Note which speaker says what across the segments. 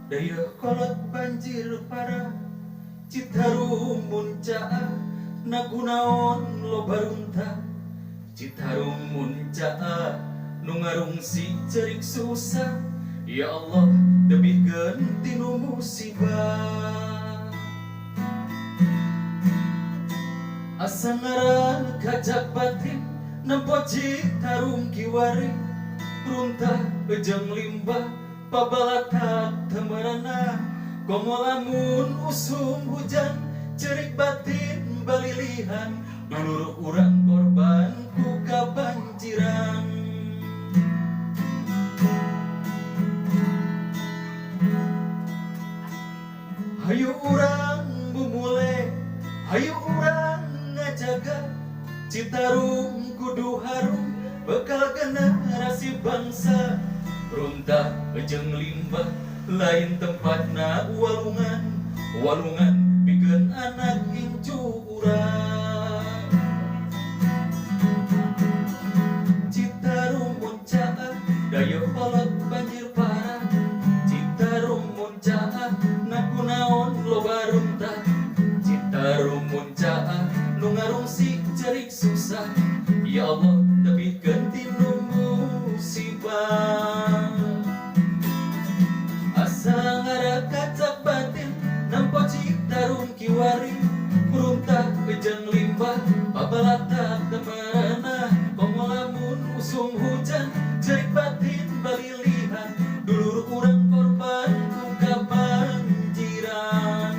Speaker 1: Dayeuhkolot banjir parah, Citarum muncaah nakunaon loba runtah. Citarum muncaah nu ngarungsi cerik susah. Ya Allah tebihkeun tinu musibah. Asa ngarakacak batin nempo Citarum kiwari, runtah jeung limbah pabalatak teu merenah. Komo lamun usum hujan cerik batin balilihan, dulur urang korban ku kabanjiran. Hayu urang bumule, hayu urang ngajaga Citarum kudu harum bekal generasi bangsa. Runtah jeung limbah lain tempatna walungan, walungan pikeun anak incu urang. Citarum muncaah Dayeuhkolot banjir parah, Citarum muncaah nakunaon loba runtah. Citarum muncaah nu ngarungsi cerik susah. Ya Allah tebihkeun tinu musibah. Asa ngarakacak batin nempo Citarum kiwari, runtah jeung limbah pabalatak teu merenah. Komo lamun usum hujan cerik batin balilihan, dulur urang korban ku kabanjiran.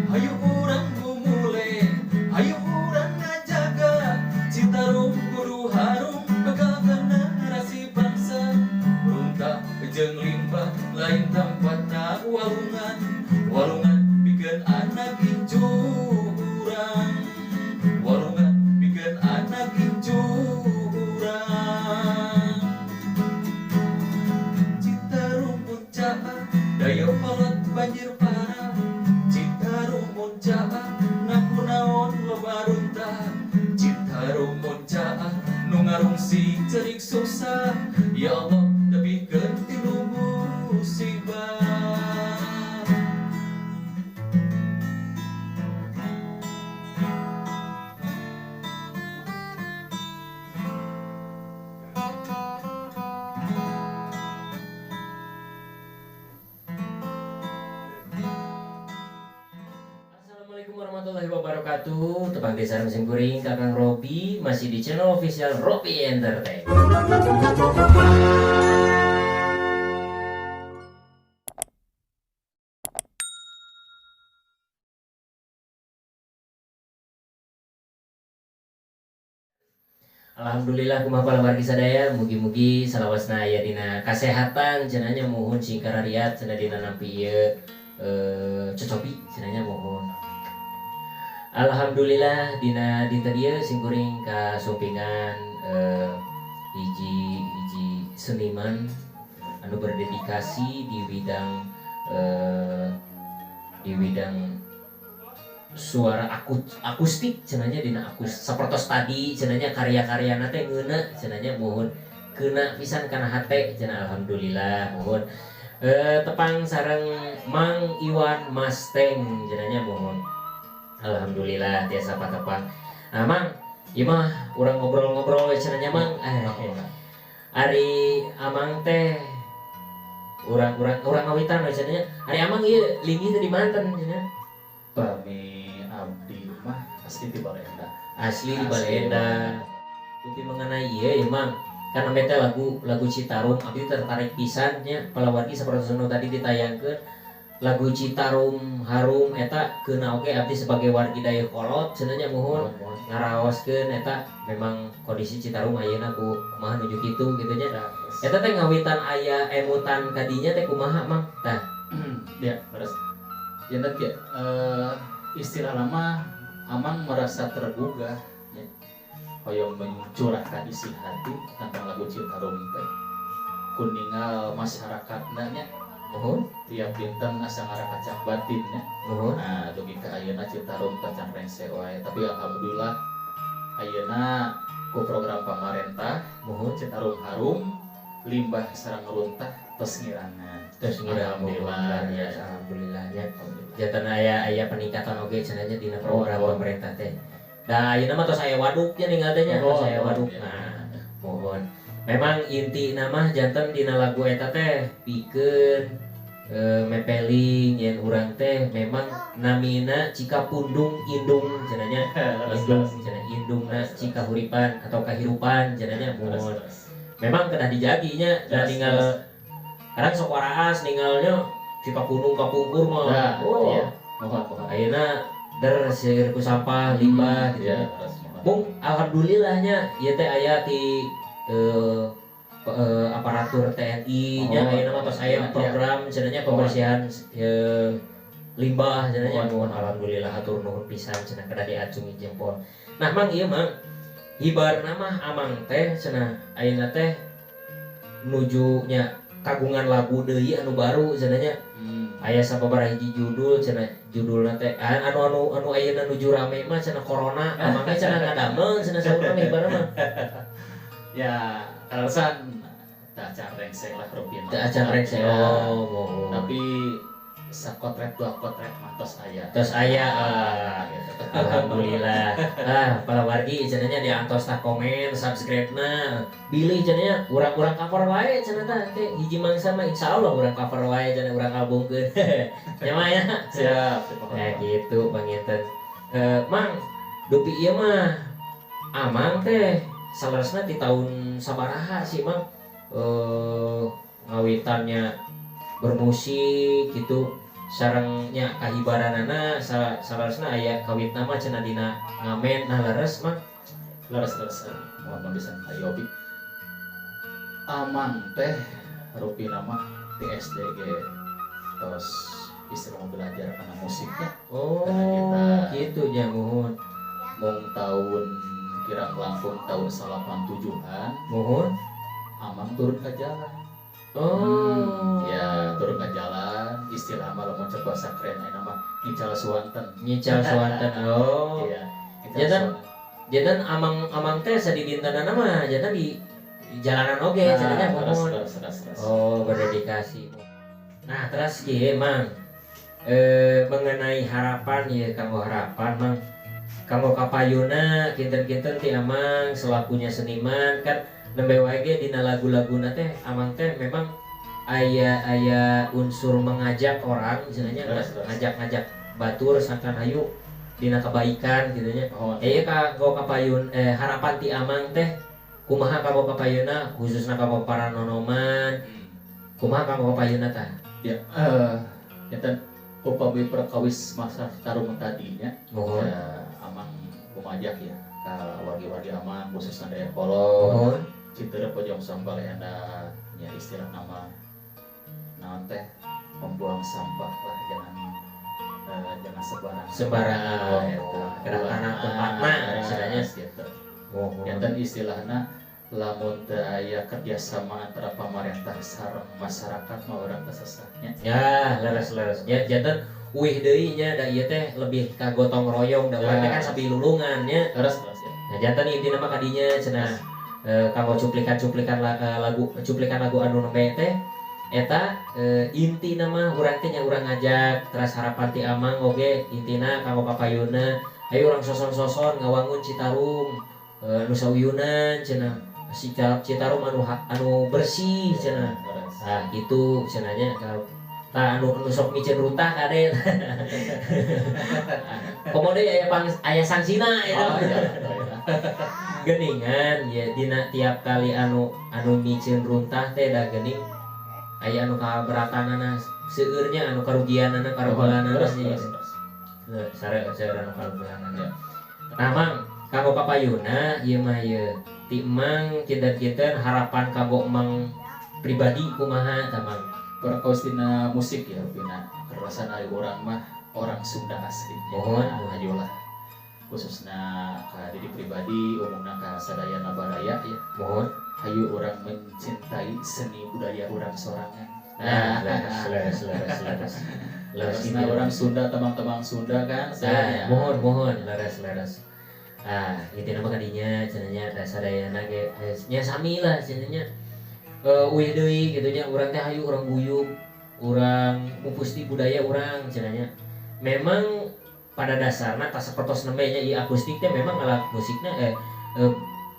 Speaker 1: Hayu urang bumule, hayu urang ngajaga Citarum kudu harum bekal generasi bangsa. Runtah jeung limbah lain tempatna walungan, walungan pikeun anak incu urang, walungan pikeun anak incu urang. Citarum muncaah Dayeuhkolot banjir parah, Citarum muncaah nakunaon loba runtah. Citarum muncaah nu ngarungsi cerik susah. Ya Allah tebihkeun tinu musibah.
Speaker 2: Assalamualaikum warahmatullahi wabarakatuh. Tepang desa mesin kuring Kakang Robi masih di channel official Robi Entertain. Alhamdulillah kumaha palawargi sadaya, mugi-mugi salawasna aya dina kasehatan cenah nya, muhun sing karariat cenah dina nampi ieu cocopi cenah nya muhun. Alhamdulillah dina dinten ieu sing kuring kasumpingan hiji seniman anu berdedikasi di bidang suara akustik cenah nya, dina sapertos tadi cenah nya, karya-karyana teh ngeuna cenah nya, muhun keuna pisan kana hate cenah. Alhamdulillah muhun tepang sareng Mang Iwan Masteng cenah nya, muhun. Alhamdulillah tiasa patepang. Nah Mang, ieu mah urang ngobrol-ngobrol we cenah nya Mang. Ari Amang teh urang ngawitan we cenah nya. Ari Amang ieu linggih teh di Banten cenah.
Speaker 3: Pami abdi mah asli di Balenda.
Speaker 2: Asli di Balenda. Tapi mengenai ieu ya Mang, kan ame teh lagu Citarum abdi tertarik pisan nya, palawargi sapertos nu tadi ditayangkeun lagu Citarum Harum eta keuna oge abdi sebagai wargi Dayeuhkolot cenah nya, muhun ngaraoskeun eta memang kondisi Citarum ayeuna ku kumaha nuju kitu kitu nya. Eta teh ngawitan aya emutan kadinya teh kumaha Mang? Tah.
Speaker 3: Ya, terus janten kieu, istilah lama Amang merasa tergugah ya. Hoyong mencurahkan isi hati tentang lagu Citarum teh. Kuningal masyarakatna nya.
Speaker 2: Muhun.
Speaker 3: Tiap dinten asa ngarakacak batin nya.
Speaker 2: Muhun.
Speaker 3: Nah, dugi ka ayeuna Citarum teh can rengse wae, tapi alhamdulillah ayeuna ku program pamarentah
Speaker 2: Muhun.
Speaker 3: Citarum Harum limbah sareng runtah Tos ngirangan.
Speaker 2: Terus ngira.
Speaker 3: Alhamdulillah.
Speaker 2: Luar biasa, alhamdulillah nya. Janten aya aya peningkatan oge cenah nya dina program pemerintah teh. Da ayeuna mah tos aya waduknya ninggal teh nya, tos aya waduk. Nah, mohon. Memang intina mah janten dina lagu eta teh pikeun mepeling yen urang teh memang namina Cikapundung indung cenah nya, indung cenah, indungna Cikahuripan atau kahirupan cenah nya, mohon. Memang kedah dijaginya dan tinggal kadang sok waraas ninggalnya Cikapundung kapungkur mah.
Speaker 3: Nah,
Speaker 2: oh.
Speaker 3: Iya. Mohon, mohon.
Speaker 2: Ayeuna der seueur ku sampah limbah gitu.
Speaker 3: Iya, terus mohon.
Speaker 2: Mung alhamdulillahnya ieu teh aya ti aparatur TNI nya, ayeuna mah tos aya program cenah nya pembersihan limbah cenah nya.
Speaker 3: Mohon.
Speaker 2: Mohon, alhamdulillah, hatur nuhun pisan cenah, kedah diacungi jempol. Nah, Mang, ieu Mang, hibarna mah Amang teh cenah ayeuna teh nuju nya kagungan lagu deui anu baru cenah nya. Aya sababaraha hiji judul cenah, judulna teh anu anu anu ayeuna nuju rame mah cenah corona. Amangnya cenah ngadamel cenah saurna mah hibarna mah?
Speaker 3: Ya, kaleresan teu acan rengse lah rupina.
Speaker 2: Teu acan rengse.
Speaker 3: Ya.
Speaker 2: Oh, mohon.
Speaker 3: Tapi sakotret dua kotret mah tos aya.
Speaker 2: Tos aya, ah.
Speaker 3: Gitu.
Speaker 2: Alhamdulillah. Ah, para wargi cenah nya diantos tah komen, subscribe na. Bilih cenah nya urang-urang cover wae cenah tah teh hiji mangsa mah insyaallah urang cover wae cenah, urang albumkeun. Nya mah ya.
Speaker 3: Siap.
Speaker 2: Ya gitu panginten. Mang, dupi ieu mah Amang teh saleresna di tahun sabaraha sih, Mang? Ngawitannya bermusik gitu sarengnya kahibaranana saleresna aya kawitna mah cenah dina ngamen. Nah, leres, Mang?
Speaker 3: Leres, leres, mohon bisa ayobi. Amang teh rupina mah di SD ge tos istilah mau belajar karena musiknya.
Speaker 2: Oh.
Speaker 3: Karena kita-
Speaker 2: Gitu nya, muhun.
Speaker 3: Mung tahun kirang langkung tahun 87-an Amang turun ke jalan. Ya, turun ke jalan, istilah mah lamun cek bahasa keren ayeuna mah ngical suanten.
Speaker 2: Nyical suanten, oh.
Speaker 3: Iya, ngical
Speaker 2: Ya, dan-
Speaker 3: suanten.
Speaker 2: Janten amang amang teh sadidintenna mah janten di jalanan oge
Speaker 3: Nah,
Speaker 2: cenah nya,
Speaker 3: terus,
Speaker 2: muhun.
Speaker 3: Terus, terus, terus.
Speaker 2: Oh, berdedikasi. Nah, terus kieu, Mang. Mengenai harapan ya, kanggo harapan, Mang. Kanggo kapayuna kinten-kinten ti Amang selakunya seniman kan nembe wae ge dina lagu-laguna teh Amang teh memang aya aya unsur mengajak orang cenah nya,
Speaker 3: Terus, terus.
Speaker 2: ngajak-ngajak batur sangkan hayu dina kebaikan gitu nya.
Speaker 3: Oh,
Speaker 2: Eh, ieu kanggo kapayun harapan ti Amang teh kumaha kanggo kapayuna, khususna kanggo para nonoman, kumaha kanggo kapayuna tah?
Speaker 3: Ya, janten upami perkawis masa Citarum tadinya
Speaker 2: Mohon.
Speaker 3: ya, Amang kumajak ya ka wargi-wargi Amang khususnya Dayeuhkolot, Citeureup, Bojong Soang, Baleendah ya, istilah nama naon teh, membuang sampah lah jangan jangan sembarangan.
Speaker 2: Sembarangan.
Speaker 3: Oh, eta.
Speaker 2: Kedah kana tempatna, istilahnya.
Speaker 3: Gitu.
Speaker 2: Mohon.
Speaker 3: Janten istilahna lamun teu aya kerjasama antara pemerintah sareng masyarakat mah urang teh sesahnya.
Speaker 2: Ya, leres, leres ya, janten uih deui nya, da ieu teh lebih ka gotong royong, da urang teh kan sapi lulungan nya.
Speaker 3: Leres, leres ya.
Speaker 2: Nah, janten intina mah kadinya cenah kanggo cuplikan-cuplikan lagu, cuplikan lagu anu nembe teh eta inti nama urang teh nya urang ngajak. Teras harapan ti Amang oge intina kanggo kapayuna, ayo urang soson-soson ngawangun Citarum nu sauyunan cenah, si Citarum anu anu bersih cenah.
Speaker 3: Leres.
Speaker 2: Nah, gitu cenah nya. Tah, anu anu sok miceun runtah kade, komo deui aya pang aya sangsina eta.
Speaker 3: Oh, iya, iya.
Speaker 2: Geningan ya dina tiap kali anu anu miceun runtah teh da geuning aya anu kaberatanana seueurnya, anu karugianana, karugulanana.
Speaker 3: Terus,
Speaker 2: Sih.
Speaker 3: terus, terus.
Speaker 2: Sare sare anu karugulanana.
Speaker 3: Ya.
Speaker 2: Nah, Mang, kanggo kapayuna ieu mah ieu ti Mang kinten-kinten harapan kanggo Mang pribadi kumaha tah, Mang?
Speaker 3: Perkawis dina musik ya, dina kerasan ari urang mah orang Sunda asli.
Speaker 2: Mohon.
Speaker 3: Nah, ayolah khususnya ka diri pribadi, umumna ka sadayana baraya ya, hayu urang mencintai seni budaya urang sorangan.
Speaker 2: Nah, leres, leres, leres, leres, leres.
Speaker 3: Khususnya orang Sunda, teman-teman Sunda kan
Speaker 2: Nah,
Speaker 3: saya.
Speaker 2: Mohon, mohon, leres, leres. Ah, intina mah kadinya cenah nya da sadayana ge nya sami lah cenah nya. Uih deui gitu nya, urang teh hayu urang guyub, urang mupusti budaya urang cenah nya. Memang pada dasarnya tas sapertos nembe nya, ieu akustik teh memang alat musikna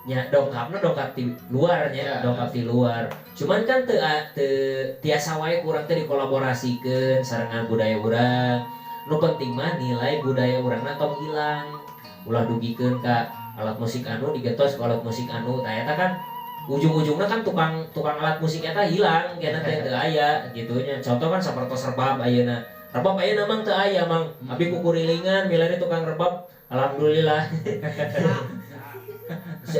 Speaker 2: nya dongkapna dongkap di luar nya, dongkap di luar. Cuman kan teu teu tiasa wae kurang teh dikolaborasikeun sarengan budaya urang. Nu penting mah nilai budaya urangna tong hilang. Ulah dugikeun ka alat musik anu digetos ku alat musik anu. Tah, eta kan ujung-ujungnya kan tukang tukang alat musik eta hilang kena teh, teu aya gitu nya. Contoh kan sapertos rebab ayeuna. Rebab ayeuna mang teu aya, Mang. Abi kukurilingan milari tukang rebab, alhamdulillah.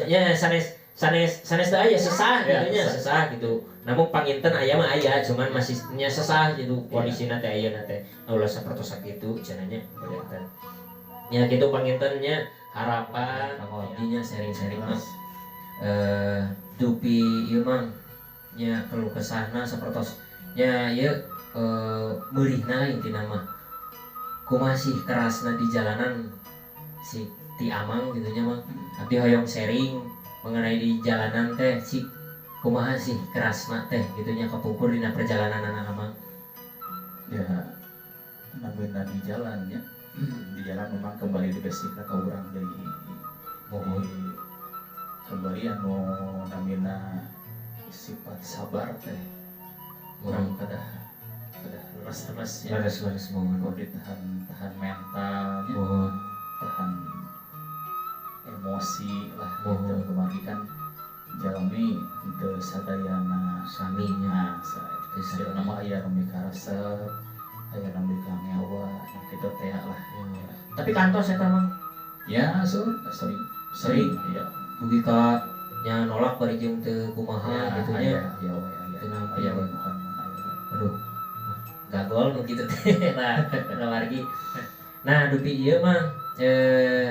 Speaker 2: Nya sanes sanes sanes teu aya, sesah gitu nya,
Speaker 3: sesah.
Speaker 2: Sesah gitu. Namun panginten aya mah aya, cuman masih nya sesah gitu kondisina teh ayeuna teh. Nah, ulah sapertos sakitu cenah nya panginten. Ya gitu panginten nya, harapan kanggo abdi nya sharing-sharing mah. Dupi ieu, Mang, nya keluh kesahna sapertos nya ieu meurihna lah intina mah. Kumaha sih kerasna di jalanan si ti Amang gitu nya, Mang? Abdi hoyong sharing mengenai di jalanan teh si kumaha sih kerasna teh gitu nya, kapungkur dina perjalanan anak Amang.
Speaker 3: Ya, namanya di jalan ya, di jalan memang kembali di basic ke urang dari
Speaker 2: Mohon.
Speaker 3: Di kembali anu namina sifat sabar teh urang kedah kedah leres-leres ya.
Speaker 2: Leres leres, mohon.
Speaker 3: Kudu ditahan, tahan mentalnya, tahan emosi lah gitu.
Speaker 2: Mohon.
Speaker 3: Kemarin kan jalmi teu sadayana
Speaker 2: Sami nya.
Speaker 3: Nah, saya istilah nama aya nu mikaresep, aya nu mikangewa, gitu teh lah.
Speaker 2: Ya. Tapi kantos eta, Mang?
Speaker 3: Ya, so, sering sering ya.
Speaker 2: Dugi ka nya nolak bari jeung teu kumaha gitu nya.
Speaker 3: Aya, aya we, aya.
Speaker 2: Teu nampi.
Speaker 3: Aya we, bukan aya we.
Speaker 2: Aduh, gagol nu kitu teh lah wargi. Nah, dupi ieu mah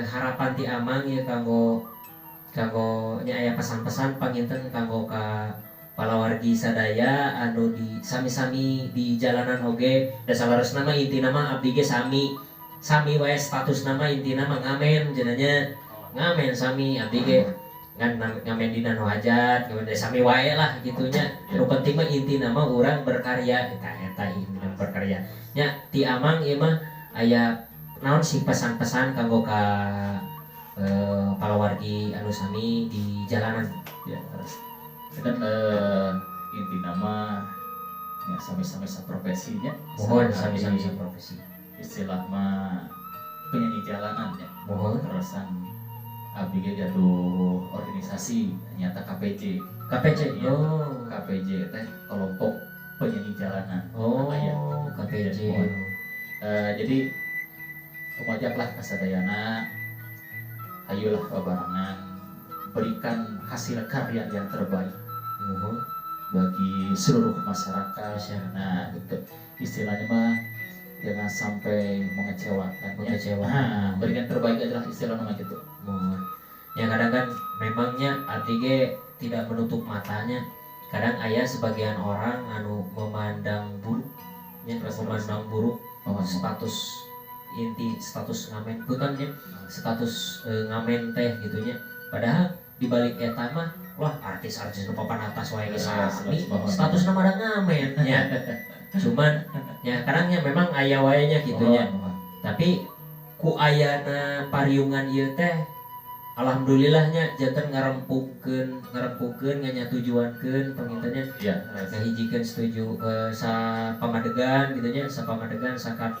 Speaker 2: harapan ti Amang ieu kanggo kanggo nya aya pesan-pesan panginten kanggo ka palawargi sadaya anu di sami-sami di jalanan oge. Da saleresna mah intina mah abdi ge sami sami wae status nama, intina mah ngamen cenah nya, ngamen sami abdi ge ngan ngamen dina nu hajat, ngamen dari sami wae lah gitunya. Nu penting mah intina mah urang berkarya eta, eta intina berkarya nya. Ti Amang ieu mah aya naon sih pesan-pesan kanggo ka palawargi anu sami di jalanan?
Speaker 3: Ya, harus. Dan inti nama ya sami-sami saprofesinya.
Speaker 2: Mohon, sami-sami saprofesi.
Speaker 3: Istilah mah penyanyi jalanan ya.
Speaker 2: Mohon.
Speaker 3: Terusan abdi ge gaduh organisasi nyata KPJ.
Speaker 2: KPJ.
Speaker 3: Iya.
Speaker 2: Oh.
Speaker 3: KPJ teh kelompok penyanyi jalanan.
Speaker 2: Oh.
Speaker 3: Aya.
Speaker 2: KPJ.
Speaker 3: Mohon. Jadi kumajaklah kasadayana, ayolah babarengan berikan hasil karya yang terbaik
Speaker 2: Mohon.
Speaker 3: Bagi seluruh masyarakat.
Speaker 2: Masyarakat.
Speaker 3: Nah, gitu. Istilahnya mah jangan sampai mengecewakan. Ya.
Speaker 2: Mengecewakan.
Speaker 3: Nah, berikan terbaik adalah istilah nama gitu.
Speaker 2: Mohon. Ya, kadang kan memangnya abdi ge tidak menutup matanya. Kadang aya sebagian orang anu memandang buruk nya,
Speaker 3: Terus,
Speaker 2: memandang buruk
Speaker 3: Mohon, mohon.
Speaker 2: Status inti status ngamen punten nya, status ngamen teh gitunya. Padahal di balik eta mah wah, artis-artis nu papan atas wae geus
Speaker 3: Terus,
Speaker 2: sami
Speaker 3: terus, mohon.
Speaker 2: Status nama ada ngamen nya. Cuman ya kadangnya memang aya wae nya gitu nya.
Speaker 3: Mohon, mohon.
Speaker 2: Tapi ku ayana pariungan ieu teh alhamdulillahnya janten ngarempukeun ngarempukeun, nganyatujuankeun panginten nya, ngahijikeun setuju sa pamadegan gitu nya, sa pamadegan sakat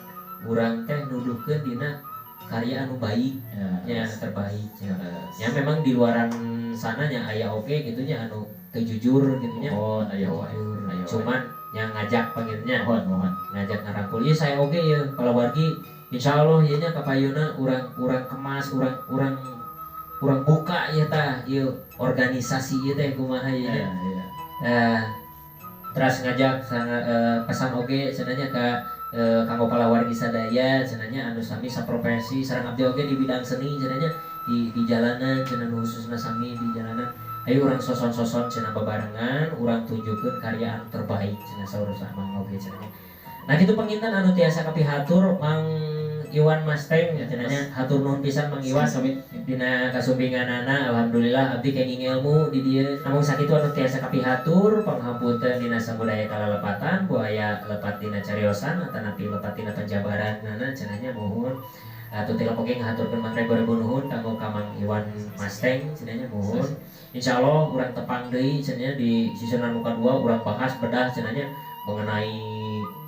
Speaker 2: urang teh nuduhkeun dina karya anu baik nya, terbaik nya. Ya memang di luaran sana nya aya oge gitu nya anu teu jujur gitu nya.
Speaker 3: Mohon, aya wae.
Speaker 2: Jujur.
Speaker 3: Aya wae.
Speaker 2: Cuman yang ngajak panginten nya,
Speaker 3: Mohon, mohon.
Speaker 2: Ngajak ngarangkul ieu saya oge ieu palawargi, insyaallah ieu nya kapayuna urang urang kemas, urang urang urang buka ieu tah, ieu organisasi ieu teh kumaha ieu nya.
Speaker 3: Iya.
Speaker 2: Nah, terus ngajak sangat pesan oge cenah nya ka kanggo palawargi sadaya cenah nya anu sami saprofesi sareng abdi oge di bidang seni cenah nya, di jalanan cenah, nu khususna sami di jalanan, ayo urang soson-soson cenah, babarengan urang tunjukkeun karya anu terbaik cenah, saur Amang oge cenah nya. Nah, kitu panginten anu tiasa kapihatur, Mang. Iwan Masteng cenah nya, hatur nuhun pisan Mang Iwan
Speaker 3: Sami.
Speaker 2: dina kasumpinganana. Alhamdulillah abdi kenging ilmu di dieu. Namung sakitu anu tiasa kapihatur, panghapunten dina sabudaya kalalepatan, buaya lepat dina cariosan atanapi lepat dina penjabaran nana cenah nya, muhun. Atuh tilap oge ngahaturkeun mangrebu-rebu nuhun kanggo ka Mang Iwan Masteng cenah nya, muhun. Insyaallah urang tepang deui cenah nya di season anu kadua, urang bahas bedah cenah nya mengenai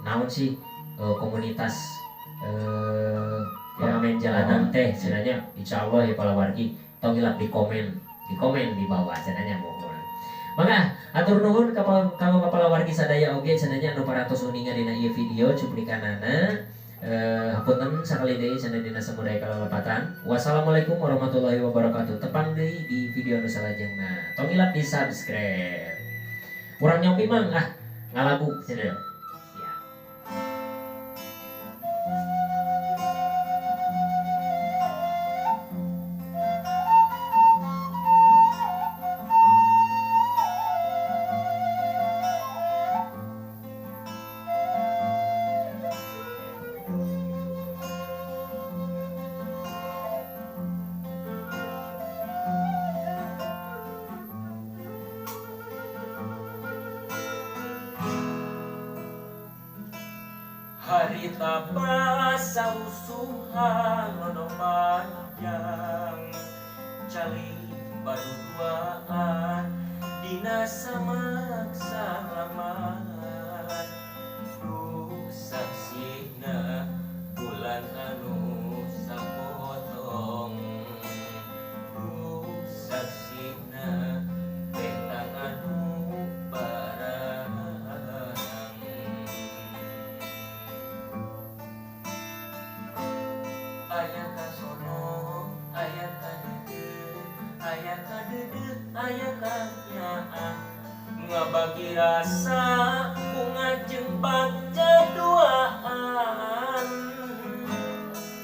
Speaker 2: naon sih komunitas pengamen jalanan teh cenah nya. Insyaallah ya palawargi, tong hilap di komen di bawah cenah nya, muhun. Mangga atur nuhun kanggo ka palawargi sadaya oge cenah nya anu parantos uninga dina ieu video cuplikanana. Hapunten sakali deui cenah dina samudaya kalalepatan. Wassalamualaikum warahmatullahi wabarakatuh. Tepang deui di video anu salajengna. Tong hilap di subscribe. Urang nyobi, Mang, ah ngalagu cenah. Siap.
Speaker 1: Harita pasausum halodo panjang, calik baduduaan dina samak salaman. Duh saksina bulan anu sapotong, duh saksina bentang anu barang. Aya kasono, aya kadeudeuh, aya kadeudeuh, aya kanyaah, ngabagi rasa bunga jeung bagja duaan.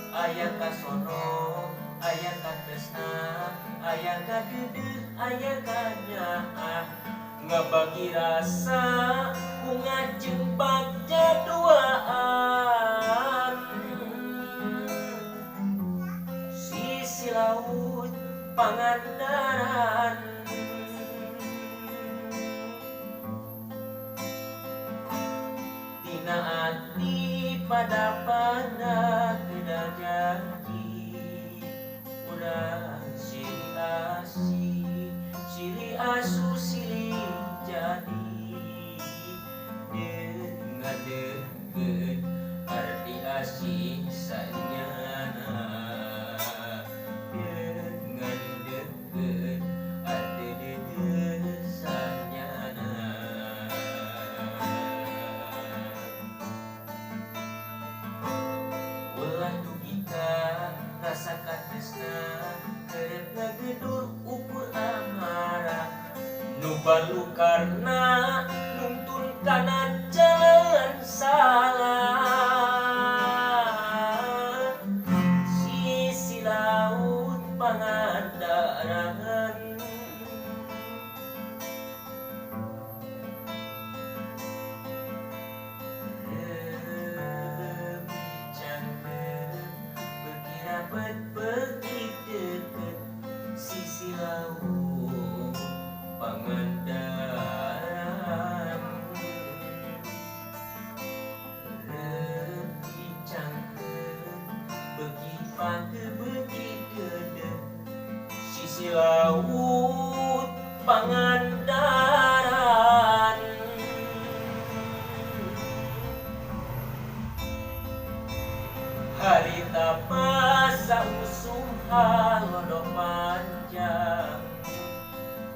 Speaker 1: Aya kasono, aya katresna, aya kadeudeuh, aya kanyaah, ngabagi rasa bunga jeung bagja duaan. Sisi laut Pangandaran, tina ati pada pada tidak janji, urang silih asih, silih asuh, silih jadi, dengan deket arti asih sanyana, dengan deket arti dede sanyana. Ulah dugi ka rasa katresna kerep ngagedur ukur amarah, nu balukarna nungtun kana jalan salah. Sisi laut Pangandaran, lebih cangkem beuki rapet beuki deket. Sisi laut Pangandaran, lebih cangkem beuki pangke beuki dedeh. Sisi laut Pangandaran. Harita pasausum halodo panjang,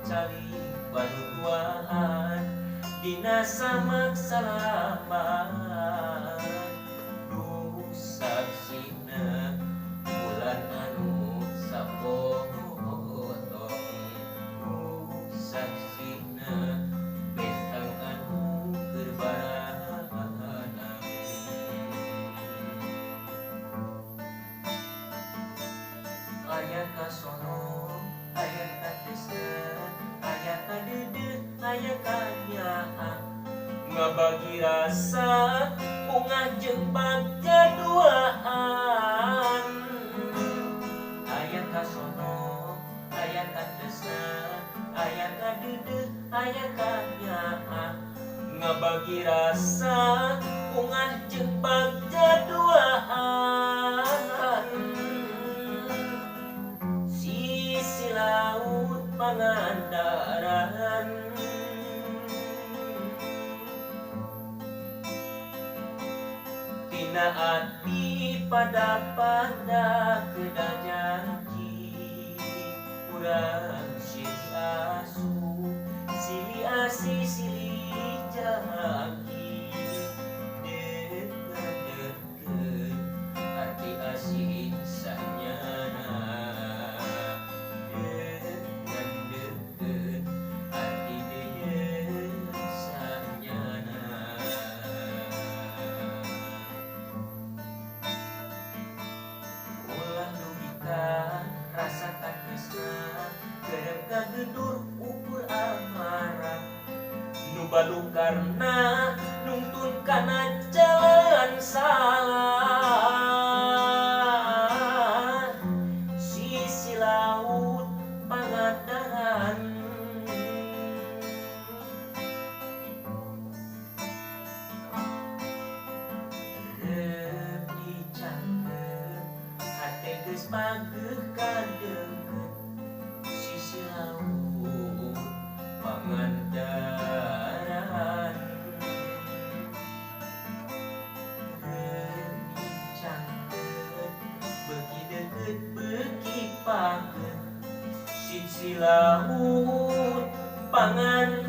Speaker 1: calik baduduaan dina samak salaman. Duh saksina bulan anu sapotong, duh saksina bentang anu keur baranang. Aya kasono, aya katresna, aya kadeudeuh, aya kanyaah, ngabagi rasa bungah jeung bagja duaan. Ngabagi rasa bungah jeung bagja duaan. Sisi laut Pangandaran. Tina ati pada pada kedah janji urang silih asuh silih asih silih janji. Deukeut-deukeut arti asih sanyana. Deukeut-deukeut arti deudeuh sanyana. Ulah dugi ka rasa katresna kerep kagedur ukur amarah nu balukarna nungtun kana jalan salah. Sisi laut Pangandaran. Reup dicangkeut hate geus pageuh kadeungkeut sisi laut Pangandaran. Reup dicangkeut beuki deukeut beuki pageuh sisi laut Pangandaran.